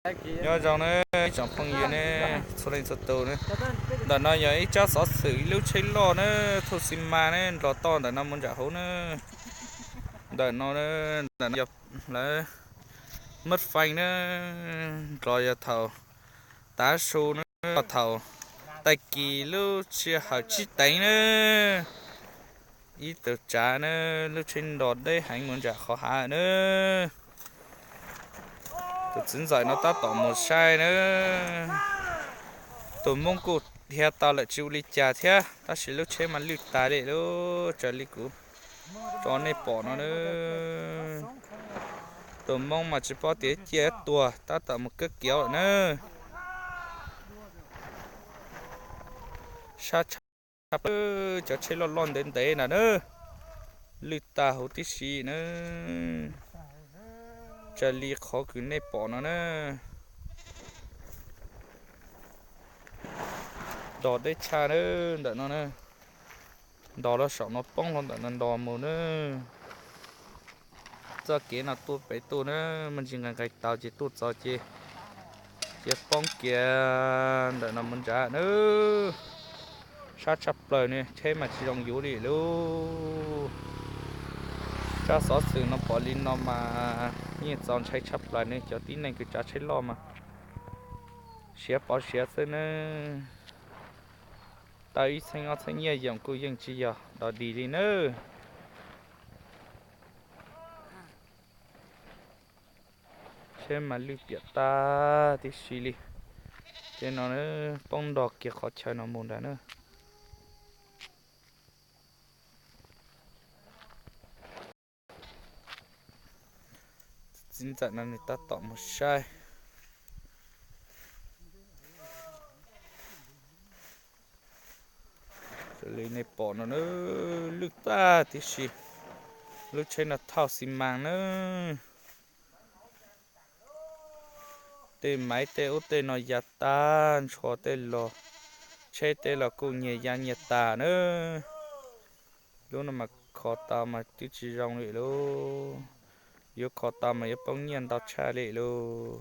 Nyob zoo na, tsoom phooj ywg ne, txhua leej txhua tus ne. Ntawm no yog ib tsab xov xwm ib lub tsheb loj na, thauj xi mas ne, nrog toj ntawm no mus nram hauv na. Ntawm no, ntawm no yog lawv mab feej na, nrog yog thaum tav su na, thaum tag kis lub sij hawm tsib teev na, ib tug tsav na, lub tsheb nrog deb heev mus nram qhov hav na. Tus txiv ntxawm no tab tom mus saib na. Tus Hmoob kuj dhia tau lawm tsis ua li cas thiab, tab sis lub tsheb mas lwj tas li lub, raws li kuv tso nej pom no na. Tus Hmoob mas tsis paub tias ciaj tuag, tab tom mus kab kiav lawm na. Sab tshaj plaws, cov tsheb loj loj ntev ntev na na, lwj tag huv tib si na, raws li qhov kws nej pom no na. Nrog deb tshaj na, ntawm no na, nrog los saum no poob hlo ntawm no nrog mus na. Txoj kev no tuaj pem tuaj na, muaj ntsis nqes nqes taug ces tuaj txog ces cia poob kiag ntawm no mus nrad na. Sab tshaj plaws ne, tsheb mas tsis zoo yuav li lub. Tsab xov xwm no pom li no mas yeej txaus ntshai tshaj plaws ne, cov tib neeg kws tsav tsheb loj mas siav pov siav xwb nawb. Tau ib txheeb ob txheeb nyiaj yoom kuj yeej tsis yog dog dig li nawb. Tsheb mas lwj piam tag tib si li. Ces no poob nrog kiag qhov chaw no mus nrad na. Txiv ntxawm no nws tab tom mus saib. Raws li nej pom no na, lwj tag tib si. Lub tsheb no thauj xi mas na. Tej maiv tej ub tej no ya tag nrho tej los, tsheb tej los kuj nyias ya nyias tas na. Lub no mas kho tau mas twb tsis zoo li lub, yuav kho tau mas yuav poob nyiaj ntau tshaj li lub.